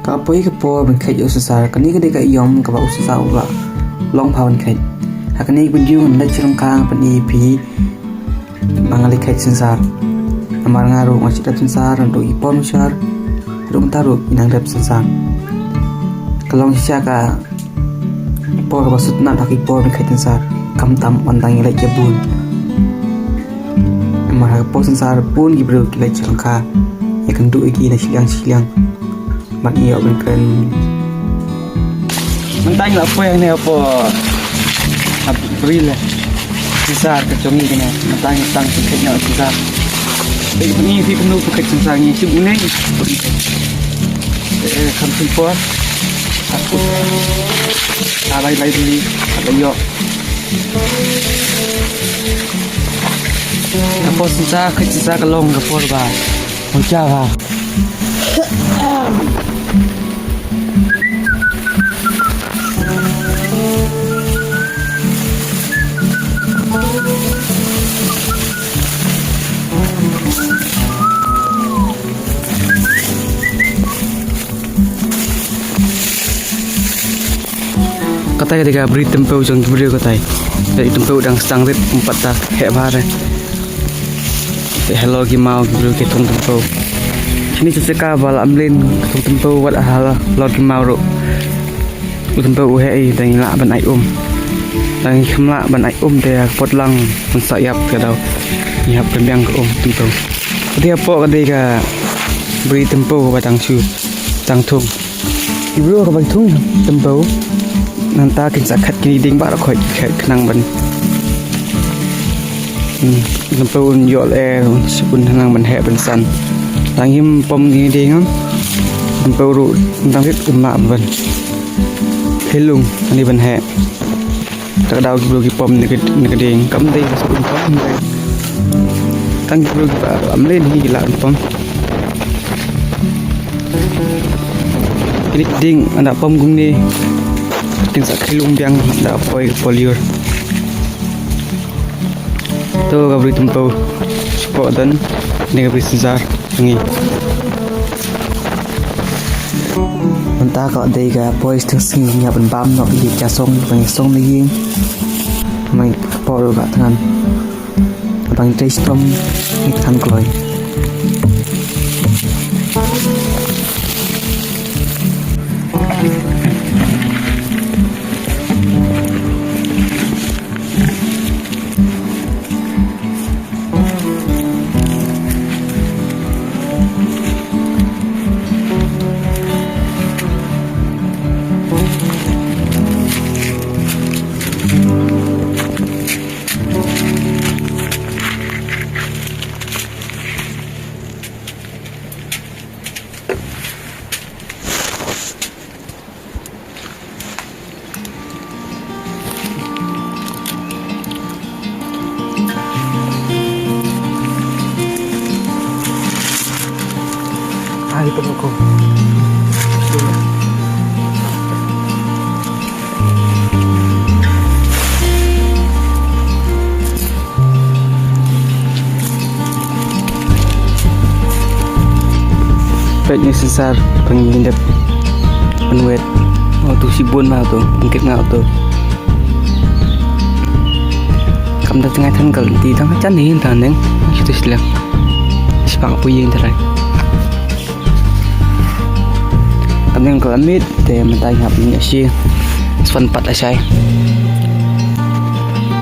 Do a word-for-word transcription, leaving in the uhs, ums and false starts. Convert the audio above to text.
Ka poi ka por ban kheit ïa u synsar, kane ka dei ka aïom kaba u synsar u la long pha ban kheit. Ha kane ka video ngan leit sha lyngkha ban pyni ïa phi ba nga leit kheit synsar. Namar nga ruh nga shu dep synsar naduh ki por mashar, haduh mynta ruh ngi nang dep synsar. Ka long shisha ka por kaba sngewtynnat ha ki por ban kheit synsar, khamtam ynda ngi leit ïa bun. Namar ha ka por synsar bun ki briew ki leit sha lyngkha ïakynduh ïa ki na shiliang shiliang. Bad ngi ïoh ban kren. Mynta ngi la poi hangne hapoh April eh. Synsar ka jong ngi kane. Mynta ngi tang shu kheit noh synsar. Dei ngi phi kynduh phi kheit synsar ngi shu ngi. Eh, kham shu por. Aku. Alai lai dili. Ada ïoh. Ka por synsar, kheit synsar ka long ka por ba. Ong cha ba. Katai ka dei ka bri tympew jong ki briew katai. Dei tympew dang sdang rit ym pat ta heh bha re. Te halor ki maw ki briew ki thung tympew. Shini sa jaka ba la mlien ka thung tympew wat halor ki maw ruh. U tympew u heh i dang lah ban ai um. Dang kham lah ban ai um te ka pot lang ban sa ïap ka daw. Ngi hap pynbiang ka um tympew. Ka dei hapoh ka dei ka bri tympew ba dang shu dang thung. Ki briew kaba thung tympew nangta kin sa khat kine dieng baroh khoit khat khnang ban. Hmm, tympew un ïoh leh un sipun khnang ban heh ban san. Tang him pom kine dieng tympew ruh tang rit um lah ban. Hilung ani ban heh. Ta ka daw ki briew ki pom na ka, na ka dieng. Kam dei ka sbun pom. Tang ki briew kiba lam len hi ki la pom. Kine ki dieng ynda pom kumne kin sa khilung biang da poi ka por lyiur. To ka bri tympew. Shu pok don ne ka bri synsar. Ngi. Mynta ka dei ka poi sdang sngi ngi hap ban bam noh ïa ka song, ban song na ïing. Mai ka por ba thngan. Bang trei stom ïa ka than kloi. Ai, pokok. Peit ïa u synsar, pang ïa u dep. Pynwet. Oh, tu shibun ma tu, pangkit nga tu. Kam da tngai than kal ti tang chan ni tang neng. Shi tu shi leng. Shi pang pu ïing tharai. Kam neng kal amit te mynta ngap ni shi. Swan pat ashai.